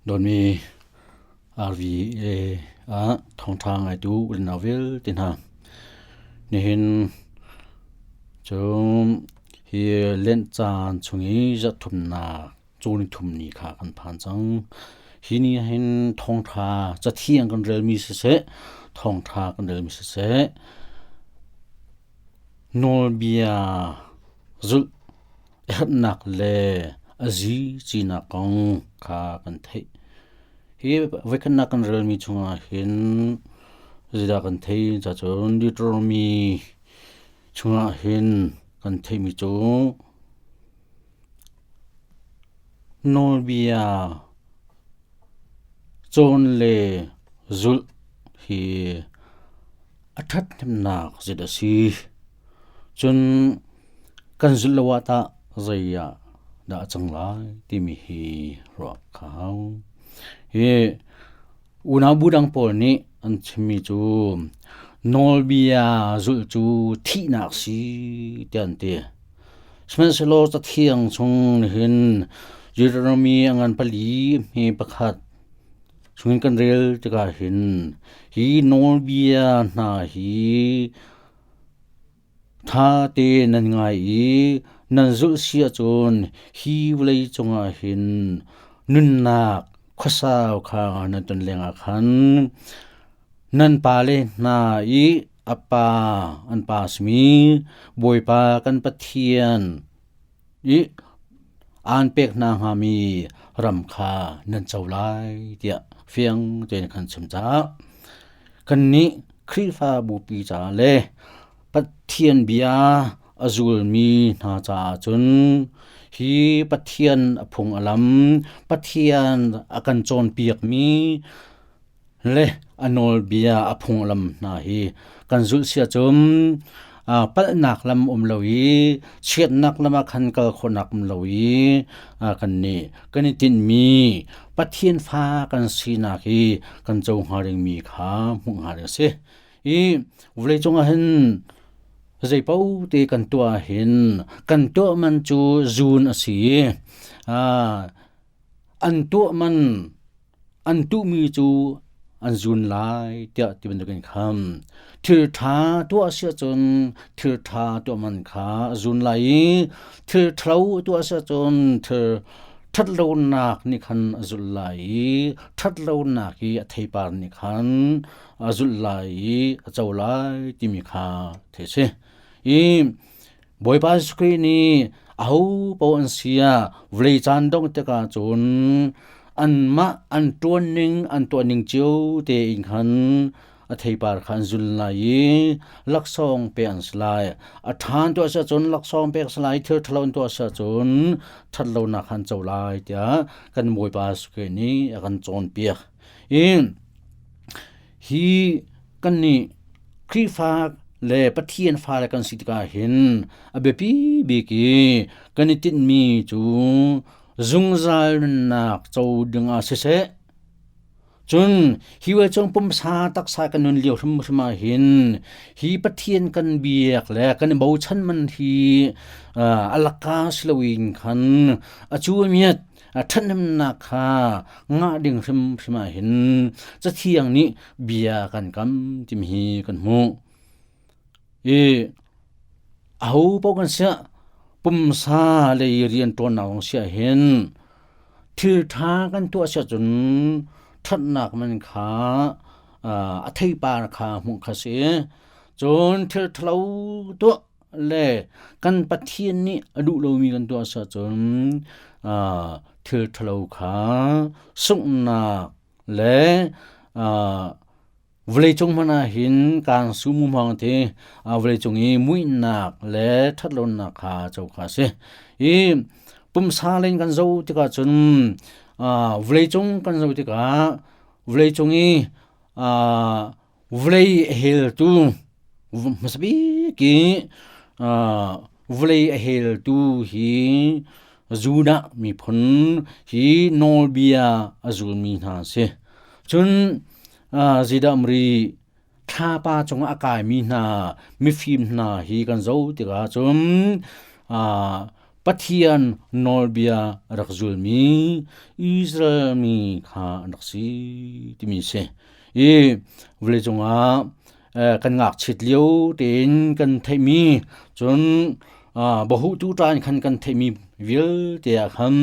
Dawtmi RVA ah thawngṭha ngaitu unau vialte hna, nihin cu hi Lent caan chung i zarhthumnak cawnithum ni kha kan phan cang. Hi ni ahhin thawngṭha cathiang kan relmi siseh, thawngṭha kan relmi siseh, nawlbia zulh a herhnak le a zici-nak kong kha kan theih. Hi voikhatnak kan relmi chungah hin zeidah kan theih cacun Deuteronomy chungah hin kan theihmi cu nawlbia cawn le zulh hi a ṭhathnemnak zet a si. Cun kan zulh lo ah tah zei ah dah a cang lai timi hi ruah ka hau. Hi unau bu dang pawl nih an chimmi cu nawlbia zulh cu thihnak si tiah an ti. Sihmanhsehlaw Cathiang chung hin Deuteronomy a ngan pali hme pakhat chungin kan rel tikah hin hi nawlbia hna hi ṭha tein nan ngai i nan zulh si ahcun hi vawlei cungah hin nunnak khuasau kha nan ton lengah khan nan pale hna i a pa an pa a simi Bawipa kan Pathian i aan pek hna hngami ram kha nan co lai tiah fiang tein kan chim caah kannih Khrihfabupi caah le Pathian bia a zulmi hna caah cun hi Pathian a phung a lam, Pathian a kan cawnpiakmi le a nawlbia a phunglam hna hi kan zulh sia cun palhnak lam um lo i chiatnak lam ah khan kal khawhnak um lo i kan nih kan i tinhmi Pathian fa kan sinak hi kan co hnga dingmi kha hmuh hnga ding a si. I vawleicung ah hin zeipaoh te kan tuah hin kan tuah man cu zun a si i an tuah man An tuhmi cu an zun lai tiah ti bantukin kham. Thil ṭha tuah si ahcun thil ṭha tuah man kha a zun lai i thil ṭhalo tuah si ahcun thil ṭhatlonak nih khan a zulh lai i ṭhatlonak i a theipar nih khan a zulh lai i a co lai timi kha theih a si. I Bawipa Jesuh Khrih nih aho paoh an si ah vawlei caan dongh tikah cun anmah an ṭuanning an tuahning cio tein khan a theipar kha an zul lai i laksawng pek an si lai. A ṭha an tuah si ahcun laksawng pek a si lai, thil ṭhalo an tuah si ahcun ṭhatlonak kha an co lai tiah kan Bawipa Jesuh Khrih nih a kan cawnpiak. I hi kannih Khrihfa le Pathian fale kan si tikah hin a biapi bik i kan i tinhmi cu zungzal nunnak co dingah siseh, cun hi vawleicung pumsa taksa kan nun lio hrimhrim ah hin hi Pathian kan biak le kan i bochan man hi a laka si loin khan a cu a miat ṭhathnemnak kha ngah ding hrimhrim ah hin Cathiang nih bia kan kam timi hi kan hmuh. I aho paoh kan siah pumsa lei rian ṭuannak zong siah hin thil ṭha kan tuah siah cun ṭhatnak man kha a theipar kha hmuh kha si. Cun thil ṭhalo tuah le kan Pathian nih a duh lomi kan tuah ahcun thil ṭhalo kha sunghnak le vawleicung hmanh ah hin kaan sum hmang ti vawleicung i muihnak le ṭhatlonak kha co kha a si. I pumsa len kan zoh tikah cun vawleicung kan zoh tikah vawleicung i Vawlei a heltu hmasa bik i vawlei a heltu hi Judah miphun hi nawlbia a zulmi hna an si. Cun zeidah mri thlapa cungah a kaimi hna mifim hna hi kan zoh tikah cun. Pathian nawlbia a rak zulmi Israel mi kha an rak si timi si. I vawleicung ah kan ngakchit lio tein kan theihmi cun bahutu ṭan khan kan theihmi vialte ah khan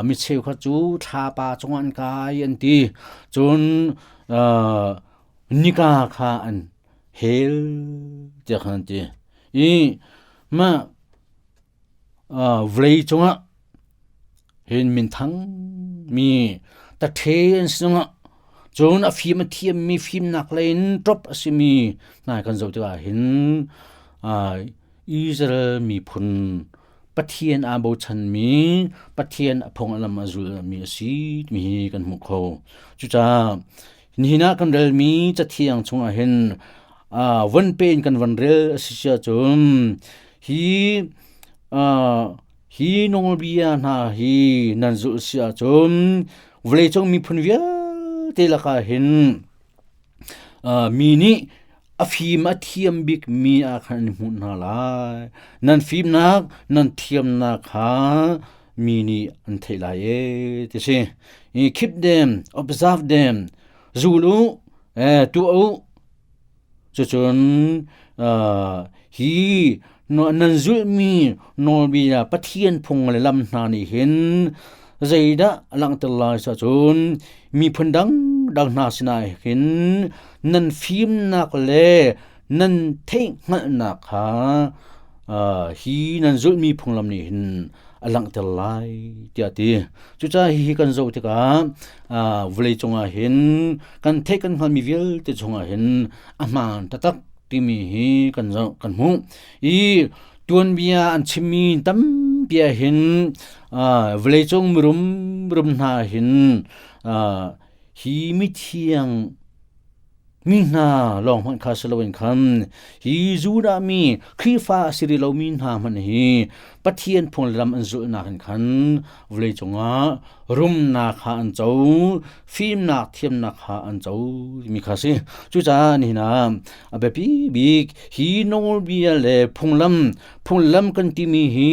mi cheukhat cu thlapa cungah an kai an ti cun nika kha an hel tiah khan an ti i mah vawlei cungah hin minthang mi tathe an si zongah cun a fim a thiammi fimnak lei in ṭop a simi hna kan zoh tikah hin Israel miphun Pathian aa bochanmi Pathian a phung a lam a zulmi a si timi hi kan hmuh kho. Cucaah nihin ah kan relmi cathiang chungah hin von pe in kan von rel a si ahcun hi Hi nawlbia hna hi nan zulh si ahcun vawleicung miphun vialte lakah hin mi nih a fim a thiam bikmi ah khan an hmuh hna lai. Nan fimnak, nan thiamnak kha mi nih an theih lai ee ti si. Keep them, observe them, zul u, tuah u, Cucun hi nan zulhmi nawlbia Pathian phung le lam hna nih hin zeidah a langhter lai cun miphun dangdang hna sinah hin nan fimnak le nan theihhngalhnak kha hi nan zulhmi phunglam nih hin a langhter lai tiah a ti. Cucaah hihi kan zoh tikah vawleicung ah hin kan theih kan hngalhmi vialte chungah hin a hmaan taktak timi hi kan zoh kan hmuh. I tuanbia an chimmi tampi ah hin vawleicung mirum rum hna hin hi mithiang Mi hna lawng hmanh kha si loin khan hi Judah mi Khrihfa a si rih lomi hna hmanh hi Pathian phunglam an zulhnak in khan vawleicung ah rumnak kha an co, fimnak thiamnak kha an co timi kha a si. Cucaah nihin ah a biapi bik hi nawlbia le phunglam, phunglam kan timi hi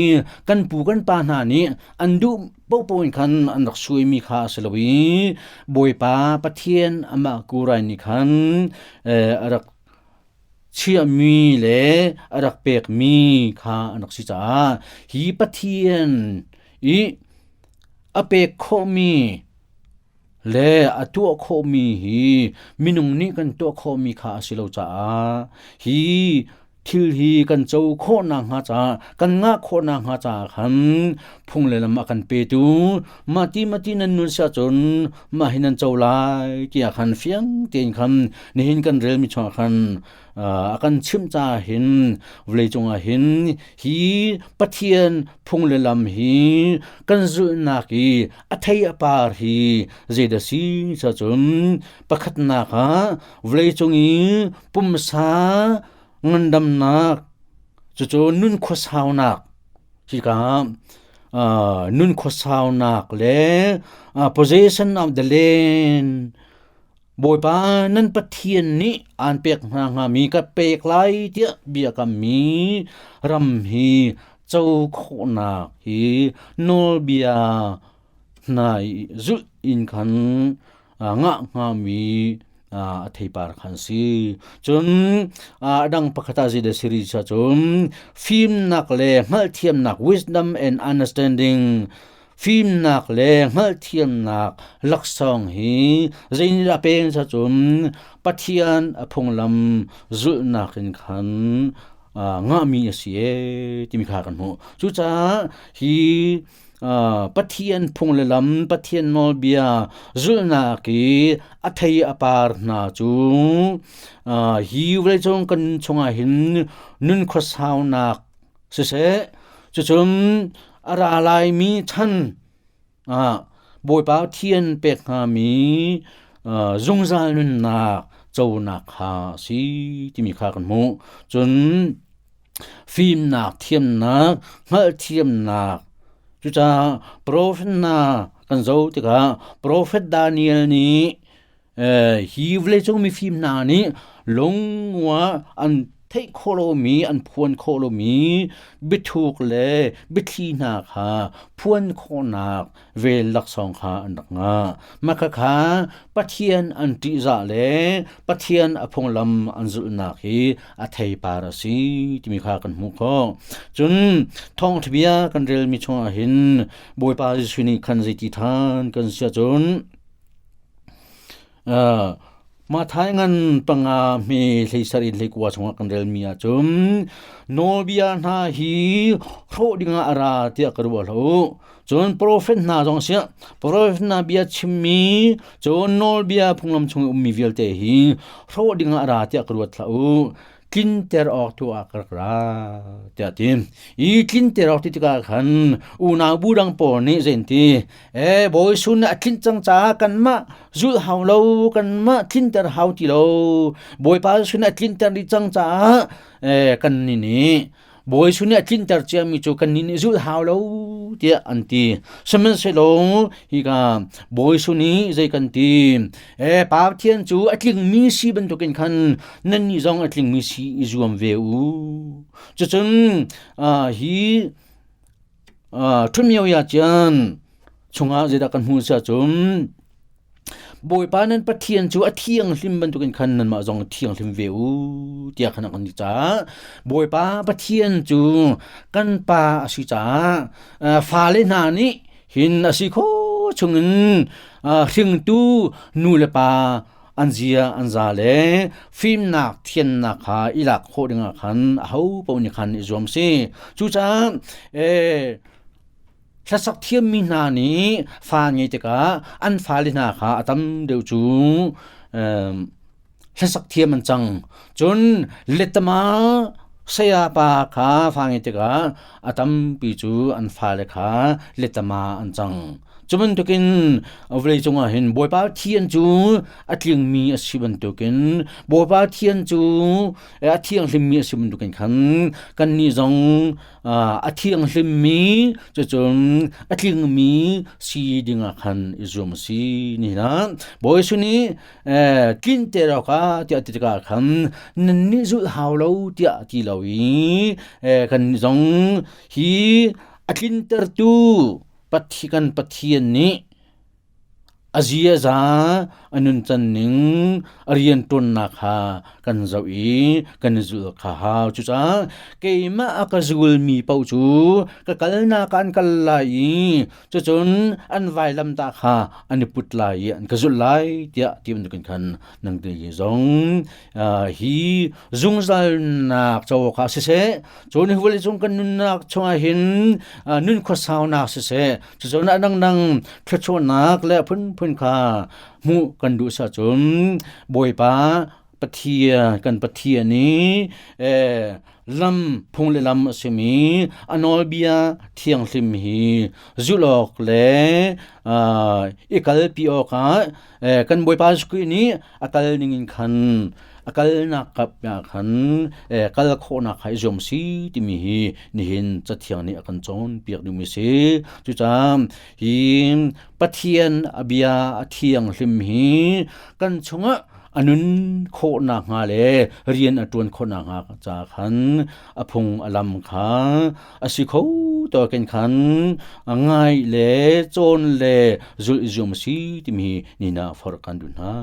kan pu kan pa hna nih an duh paohpaoh in khan an rak suaimi kha a si lo i Bawipa Pathian amah kurai nih khan a rak chiahmi le a rak pekmi kha an rak si caah hi Pathian i a pek khawhmi le a tuah khawhmi hi minung nih kan tuah khawhmi kha a si lo caah hi thil hi kan co khawhnak hnga caah kan ngah khawhnak hnga caah khan phung le lam a kan petu mah ti mah ti nan nun si ahcun mah hi nan co lai tiah khan fiang tein khan nihin kan relmi chungah khan a kan chimh caah hin vawleicung ah hin hi Pathian phung le lam hi kan zulhnak i a thei a par hi zeidah si cun pakhatnak ah vawleicung i pumsa ngandamnak cucu nun khuasaunak hika nun khuasaunak le possession of the land Bawipa nan Pathian nih aan pek hna hngami ka pek lai tiah biakammi ram hi co khawhnak hi nawlbia hna i zulh in khan ngah hngami a theipar khan si. Cun a dang pakhat ah zeidah si rih cun fimnak le hngalhthiamnak wisdom and understanding Fimnak le hngalhthiamnak laksawng hi zeinih dah pek cun Pathian a phunglam zulhnak in khan ngahmi a si ee timi kha kan hmuh. Cucaah hi Pathian phung le lam, Pathian nawlbia zulhnak i a thei a par hna cu hi vawleicung kan chungah hin nun khuasaunak Siseh, cucun a ra laimi chan ah Bawipa Pathian pek hngami zungzal nunnak conak kha a si timi kha kan hmuh. Cun fimnak, thiamnak, hngalhthiamnak, cucaah profet hna kan zoh tikah profet Daniel nih hi vawleicung mifim hna nih lungua an theih. theih khawh lomi an phuan khawh lomi biathuk le biathli hna kha phuan khawhnak vel laksawng kha an rak ngah. Mah khakha Pathian an ṭihzah le Pathian a phunglam an zulhnak hi a theipar a si timi kha kan hmuh khawh. Cun thawngṭha bia kan relmi chungah hin Bawipa Jesuh nih khan zeiti ṭhan kan si ahcun Matthai ngan panga hme hlei sarih hlei kua chungah kan relmi ahcun nawlbia hna hi hrawh dingah a ra tiah ka ruah hlah u. Cun profet hna zong siah profet hna bia chimmi cun nawlbia phunglam chung i ummi vialte hi hrawh dingah a ra tiah ka ruat hlah u. Tlinter awk tu ah ka rak ra tiah a ti. I tlinter awk ti tikah khan unau bu dang pawl nih zei E Bawi Sun a tlinh cang caah kanmah zulh hau lo, kanmah tlinter hau ti lo. Bawipa Sun a tlinter dih cang caah e, kannih nih Bawi Sun nih a tlinter ciami cu kannih nih zulh hau lo tiah an ti. Sihmanhsehlaw hika Bawi Sun nih zei kan ti? E Pathian cu a tlingmi si bantukin khan nannih zong a tlingmi si i zuam ve u. Cucun hi Ṭhumio ya cun chungah zeidah kan hmuh si ahcun Bawipa nan Pathian cu a thianghlim bantukin khan nanmah zong thianghlim ve u tiah khan a kan ti caah Bawipa Pathian cu kan pa a si caah fale hna nih hin a si kho chungin hringtu nu le pa an zia an za le fimnak thiannak kha i lak khawh dingah khan aho paoh nih khan i zuam si. Cucaah hlasak thiammi hna nih fa ngei tikah an fale hna kha a tam deuh cu hlasak thiam an cang. Cun letama sayapa kha fa ngei tikah a tampi cu an fale kha letama an cang. Cu bantukin vawleicung ah hin Bawipa Pathian cu a tlingmi a si bantukin Bawipa Pathian cu a thianghlimmi a si bantukin khan kannih zong a thianghlimmi cucun a tlingmi si dingah khan i zuam a si. Nihin ah Bawi Jesuh nih tlinter awkah tiah ti tikah khan nannih zulh hau lo tiah a ti lo i kannih zong hi a tlintertu Kan Pathian nih a ziaza, a nuncan ning, a rianṭuannak kha kan zoh i kan i zulh kha hau. Cucaah keimah a ka zulmi paoh cu ka kalnak ah an kal lai i cucun an vailamtah kha an i put lai i an ka zulh lai tiah ti bantukin khan nang te zong hi zungzalnak co awkah siseh, cun hi vawleicung kan nunnak chungah hin nun khuasaunak siseh, cucun a dangdang thluachuahnak le phunphun kha hmuh kan duh cun Bawipa Pathian kan Pathian i lam phung le lam a simi a nawlbia thianghlim hi zulh awk le i kalpi awkah kan Bawipa Jesuh Khrih nih a kal ning in khan a kalnak kap ah khan kal khawhnak kha i zuam si timi hi nihin cathiang nih a kan cawnpiak duhmi si. Cucaah hi Pathian a bia a thianghlim hi kan chungah a nun khawh nakhnga le rian a ṭuan khawh nakhnga ca khan a phung a lam kha a si kho tawkin khan ngai le cawn le zulh i zuam a si timi hi nina forh kan duh hna.